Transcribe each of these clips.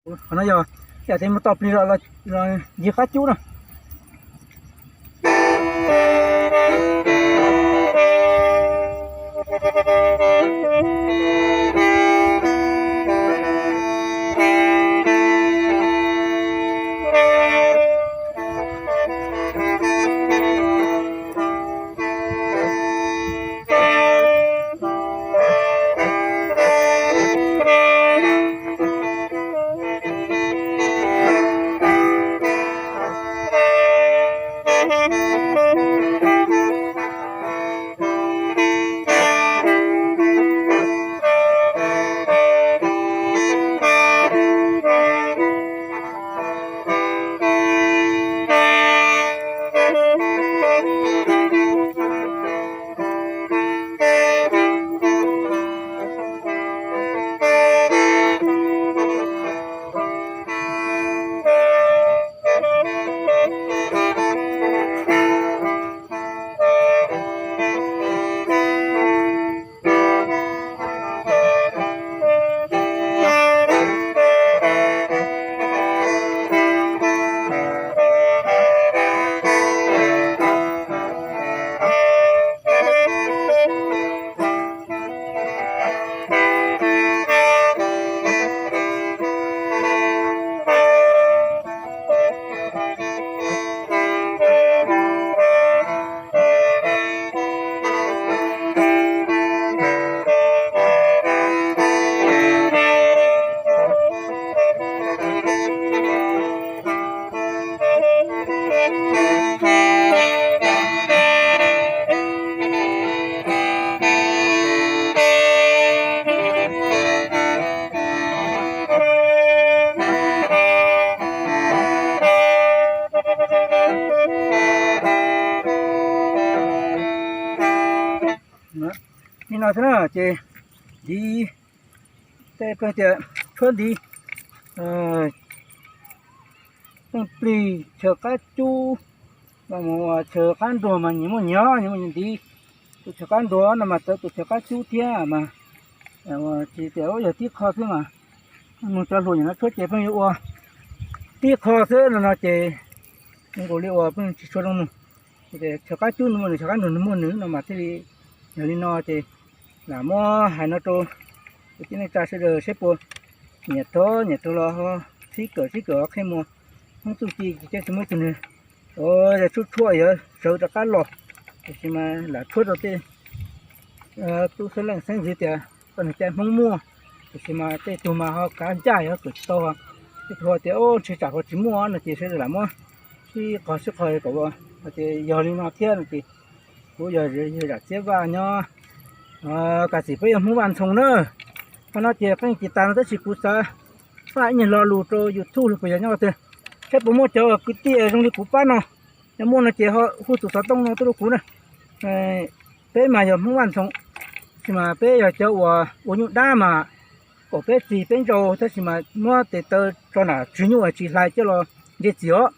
Qhov no yog yam tes mus tos plig los ncig qab cub no. Li no xwb na ces ntiv, tej pheej tias tshuab ntiv, pheej plig chaw qab cub, mus chaw qab nruas mas nyias muaj nyias, nyias muaj nyias ntiv. Tus chaw qab nruas no mas txawv tus chaw qab cub thiab mas tsis tias yog tib qho xwb mas mus cov hluas nim no tshuab ces pheej yuav ua tib qho xwb no no ces nkaus li uas pheej tsis tshua zoo mus. Chaw qab cub nws muaj nws, chaw qab nruas nws muaj nws no mas thiaj li yog li no ces lam muab hais no rau kwv tij neej tsa sawv daws saib puas nyiam rov nyiam rau los ho txhib kawm txhib kawm ho qhia mus. Hmoob txuj ci ces tsis muaj ib tug nws tshuab yuav sawv rov qab los, tiam sis mas lam tshuab rau tej tub xeeb leej xeeb ntxwv tias koj nws caij Hmoob muaj, tiam sis mas tej tug mas ho kav ncaj yog kawm tsis tau. Tej tug tias ntshe tsam ho tsis muaj no ces sawv daws lam muab sib qog sib qog kom hais tias yog li no thiab no ces kuv yog zam txiab vaj nyob Kav txim peb yog Hmoob Vaj Ntxhoo na. Qhov no ces qeej tis tas no tab sis kuv xav faj ib nyuag lo lus rau YouTube los puas yog nyob qhov twg, saib puas muaj cov kwv tij zoo li kuv pab no. Yog muaj no ces ho hu tus xov tooj no tuaj rau kuv na. Peb mas yog Hmoob Vaj Ntxhoo, tab sis mas peb yog cov uas ua nyuj dab mas kaum peb txig peb ntsau, tab sis mas muab tes taw tso nram tswg nyuj tsis hlais coj los ntse txim os.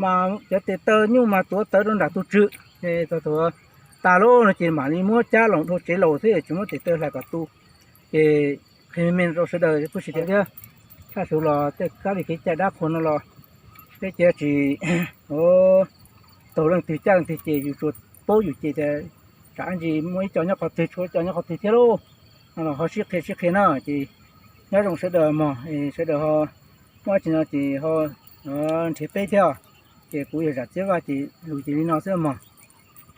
Mas cov tes taw nyuj mas tuav tawv rau nram tus tswm, thaum tas lawm no ces mam li muab cab los dhau tsev laus xwb, tsis muab tes taw hlais kom tu. Ces qhia me me rau sawv daws kuj tsis tias thiab, tshaj xyov los tej kab li kev cai dab qhuas no los peb cov tsis taug leej twg caj leej twg ces yus tsuas paub yus ces tias tsam ntsis muaj ib co nyob qhov twg tshuav ib co nyob qhov twg thiab lauj. No los ho sib qhia sib qhia na ces nyob zoo sawv daws mog, sawv daws ho muaj dab tsi no ces ho nrhiav peb thiab. Ces kuv yog Zam Txiab Vaj ces lus ces li no xwb mog.